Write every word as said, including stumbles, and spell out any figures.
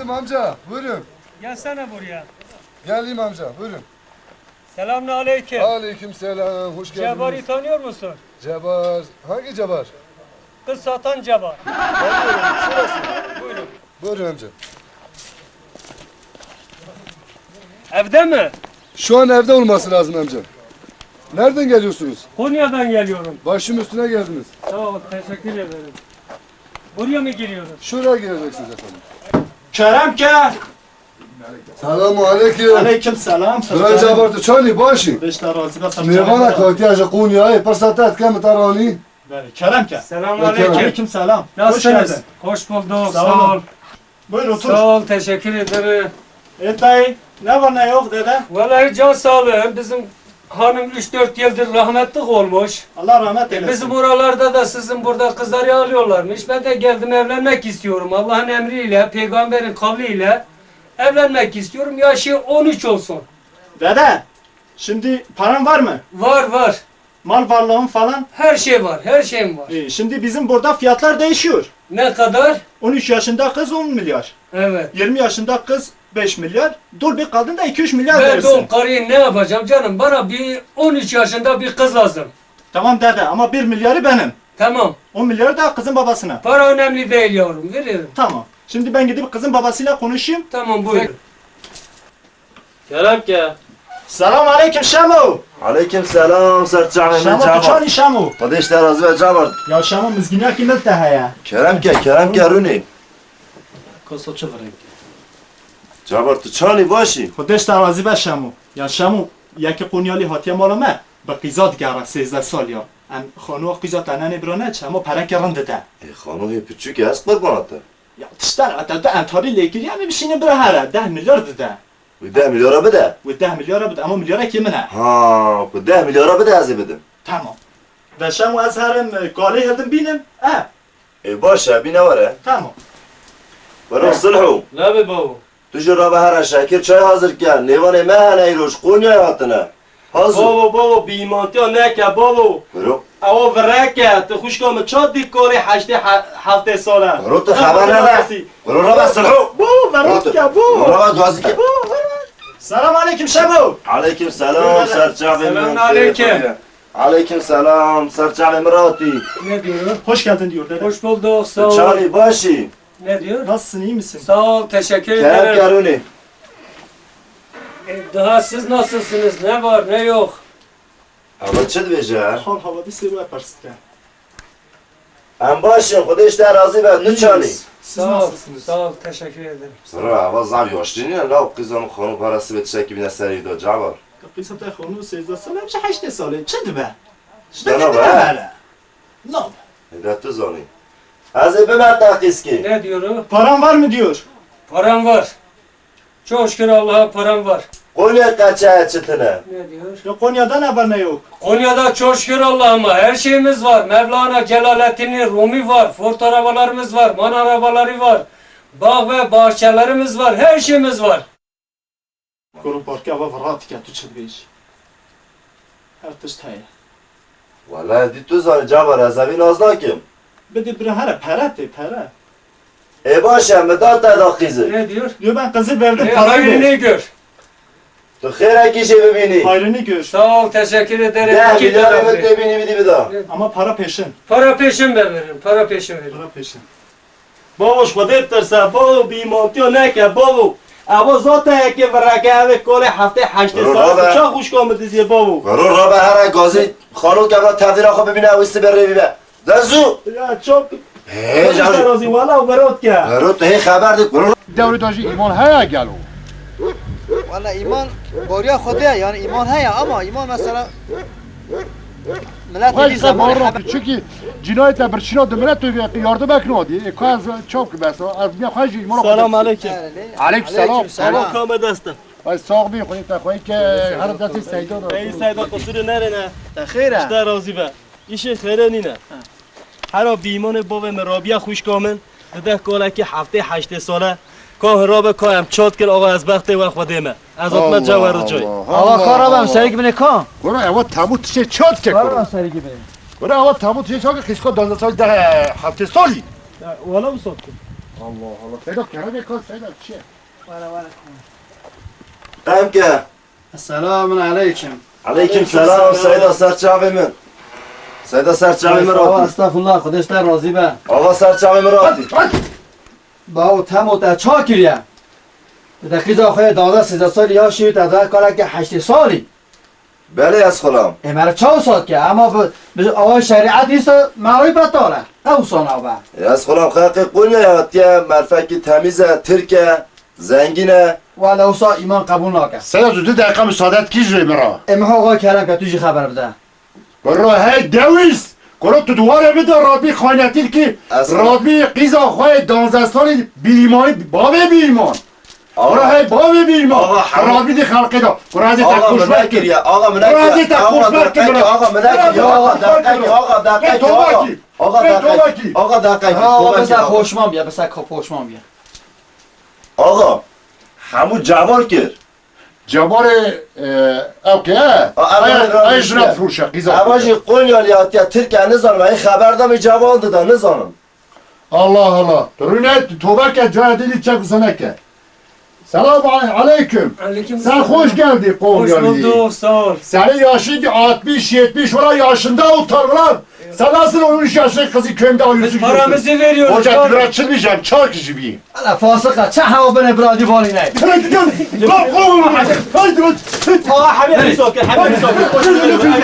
Amca, buyurun. Gelsene buraya. Geleyim amca, buyurun. Selamünaleyküm. Aleyküm selam, hoş geldiniz. Cebar'ı tanıyor musun? Cebar, hangi Cebar? Kız satan Cebar. Tanıyorum, şurası. Buyurun. Buyurun amca. Evde mi? Şu an evde olması lazım amca. Nereden geliyorsunuz? Konya'dan geliyorum. Başım üstüne geldiniz. Sağ ol, teşekkür ederim. Buraya mı giriyoruz? Şuraya gireceksiniz efendim. Kerem ke. Selamu aleyküm. Aleyküm selam. Sir Cebar, tu çawa nî, baş î? Beşta razî be, sir Cebar. Mêvana katiya ji Qonyayê, pirsa te dike, min te ranî. Belê, kerem ke. Selamun aleyküm. Aleyküm selam. Nasılsınız? Hoş geldin. Hoş bulduk. Sağ olun. Sağ ol. Buyur otur. Sağ ol, teşekkür ederim. E dayı, ne var ne yok dede? Vallahi can sağlığı. Bizim hanım üç dört yıldır rahmetlik olmuş. Allah rahmet eylesin. E, bizim buralarda da sizin burada kızları alıyorlarmış. Ben de geldim, evlenmek istiyorum. Allah'ın emriyle, peygamberin kavliyle evlenmek istiyorum. Yaşı on üç olsun. Dede, şimdi paran var mı? Var, var. Mal varlığın falan? Her şey var, her şeyim var. E, şimdi bizim burada fiyatlar değişiyor. Ne kadar? On üç yaşında kız on milyar. Evet. Yirmi yaşında kız beş milyar. Dul bir kadın da iki üç milyar verirsin. Ben dul karıyı ne yapacağım canım? Bana bir on üç yaşında bir kız lazım. Tamam dede, ama bir milyarı benim. Tamam. On milyarı da kızın babasına. Para önemli değil yavrum, veririm. Tamam. Şimdi ben gidip kızın babasıyla konuşayım. Tamam, buyur. Kerem ke. Selam aleyküm Şemo. Aleyküm selam, ser çavê min Şemo, tu Cabar. Çawa nî Şemo? Xwedê ji te razî be Cabar. Ya Şemo, mizgîniyakî min te heye. Kerem ke, kerem ke rûnê. Koso çi virêk? Cabar, tu çawa nî, baş î? Xwedê ji te razî be Şemo. Ya Şemo, yekî Qonyalî hatiye mala me, bi qîza digere, sêzdeh sal ya. Em xanoya qîza te nenê bira neçe, hema pereke rind dide. Ê xanoyê piçûk e, ez qurbana te. Ya tiştan ete du entarî lêkirî, em ê bişînin bira here, deh milyar dide. Wî deh milyara bide. Wî deh milyara bide, ama milyarekî min e. Ha, ku deh milyara bide ez ê bidim. Tamam. Ve Şemo ez herim, e, kalê hildim bînim, e. Ê baş e, bîne were. Tamam. Were Silho. Lê bê bavo. Tu jî rabe here şekir çay hazir ke. Nêvanê me hene îro ji Qonyayê hatine. Hazir. Bavo, bavo, bîmantiya neke, bavo. Biro. Ewa virek e, tu xwişka min çawa dî kalê heştê he-, heftê sal e? Biro, tu xeber nede. Biro, rabe Silho. Bavo, virek e, bavo. Biro, rabe gazî ke. Bavo, virek. Selam aleyküm Şemo. Aleyküm selam, ser çavê min. Selam aleyküm. Aleyküm selam, ser çavê min ratî. Ne diyor? Hoş geldin diyor dede. Hoş bulduk, sağ ol. Çavê başî. Ne diyor? Nasılsın, iyi misin? Sağ ol, teşekkür ederim. Kerem ke rûnê. E, daha siz nasılsınız? Ne var, ne yok? Ama çi dibêje? Hal havadisê we pirsike. Em baş in, Xwedê ji te razî be, tu çawa nî? Siz nasılsınız? Sağ ol, teşekkür ederim. Sağ ol. Eva zaf yaşlı nîne, la qîza min xanû para sibê tiştekî bîne serî da, Cabar. Qîza te xanû sêzdeh sal e, çi heştê sal e, çi dibe? Ji te ne dibe? Nabe. Hede tu zanî. Ez ê bime teqîzkî. Ne diyor o? Paran var mı diyor? Param var. Çok şükür Allah'a, param var. Konya kaça çitine? Ne diyor? Ya Konya'da ne var ne yok? Konya'da çok şükür Allah'ıma her şeyimiz var. Mevlana Celaleddin Rumi var. Ford arabalarımız var. MAN arabaları var. Bağ ve bahçelerimiz var. Her şeyimiz var. Kuro parke ava virat ke tu çi dibêjî. Her tişt heye. Wele dî tu zanî Cabar, ez evî naz nakim. Bidî bira here pere tê pere. Ê baş e, min da te da qîzê. Ne diyor? Diyor ben kızı verdim, e, parayı ver. Hayrını gör. Tu xêrekî jê bibînî. Hayrını gör. Sağ ol, teşekkür ederim. Deh milyarê min tê bînî bidî bida. Ama para peşin. Para peşin ben veririm, para peşin veririm. Para peşin. Bavo, ji Xwedê bitirse, bavo, bîmantiya neke, bavo. Evo zate yekê vireke, ev ê kolê heftê heştê sal, rabe. Çawa xwişka min diziyê, bavo. Wero rabe here gazî, xalo kevra tevdîra xwe bibîne, ew ê sibê rê bîbe. De zû. Ya çok. Hê, Xwedê ji te razî, wela, wero dike. Wero tu hê xeber dik, wero. Dewrê de jî îman heye gelo? Wela îman boriya Xwedê ye, yani îman heye ama îman mesela Milet Xweş bî se zemanê baro, xeber. Çunkî cinayete birçîna di milet tu yardım ek nadî. E, ka ez çav ki bes, ez niya xweş jî mala. Selam aleyküm. Aleyküm selam. Aleyküm selam. Ama kame deste. Ay sağ bî, xwedê te xwey ke her destê Seyda da. Ey Seyda, qusûrê nerêne. Te xêr e? Ji te razî be. Îşê xêrê nîne. Ha. Hera bîmanê bavê min Rabîa xwişka min. Dideh kalekî heftê heştê sale. Ka hira be ka em çat kir, axa ez bextê we Xwedê me. Ez hatime cewher ricayê. Axa ka rabe em serî bine ka? Were ewa temû tişê çat ke kuro. Ka rabe em serî bine. Were ewa temû tişê çat ke xîska danze sal deh heftê salî. Ya, wala bu soktu. Allah Allah. Seyda, kerem kal Seyda, çi? Qemke. Esselamun aleyküm. Aleyküm selam, Seyda ser çavê min. Seyda ser çavê min Estağfurullah, rati. Estağfurullah, Xwedê ji te razî be. Axa ser çavê min rati. Bawo, te mo te ça kiriye? Te qîza xwe yê danzdeh sêzdeh salî ya şî te da kaleke heştê salî. Belê ez xulam. Ê, mere çaw sat ke? Ema bi, bi awa şerîet îsa merayî betal e. Ew sana be. Ez xulam xeqê Qonya ya, tiye merfekî temîz e, tirk e, zengîn e. Wele wisa îman qebûl nake. Seyda, tu du deqa misadet kî ji min ra? Ê, miho xwe kerem ke tu jî xeber bide. Bira hey dewîst. Kuro tu duwarê bide Rabî xaynetî dikî. Ez Rabî qîza xwe yê danzdeh salî bîrîmanî bavê bîrîman. Axa. Bira hey bavê bîrîman. Axa, hemû Rabî di xelqê da. Kuro ez ê te Axa, min xoşber nekiriye. Kim? Axa, min nekiriye. Kuro ez ê te xoşber kim? Axa, min nekiriye. Axa, deqekî, axa, deqekî, axa, deqekî, axa. Axa, deqekî. Axa, deqekî. Ha, axa, bes xoşman biye, bes xoşman biye. Axa, hemû cevar kir. Cebarê, e, ew ke, e, ay, ay jina firûşe, qîza. Eva jî Qonyalî hatiye, Tirk e, nizanim, ey xeber da min cevab dida, nizanim. Allah Allah. Rûne, tobe ke, caya dîlî çek zane ke. Selam aley-, aleyküm. Aleyküm selam. Sen hoş geldin Qonyalî. Hoş bulduk, sağ ol. Senin yaşın altmış, yetmiş, ulan yaşında otur ulan. Sen nasıl on üç yaşında kızı köyümde alıyorsun? Biz paramızı veriyoruz. Hoca, biraz çıkmayacağım, çark gibi. Ala fasıka, ça hewa bine bira civanî ne? Haydi lan, lan, oğlum, haydi lan. Aa, Habib, it's okay, Habib, it's okay.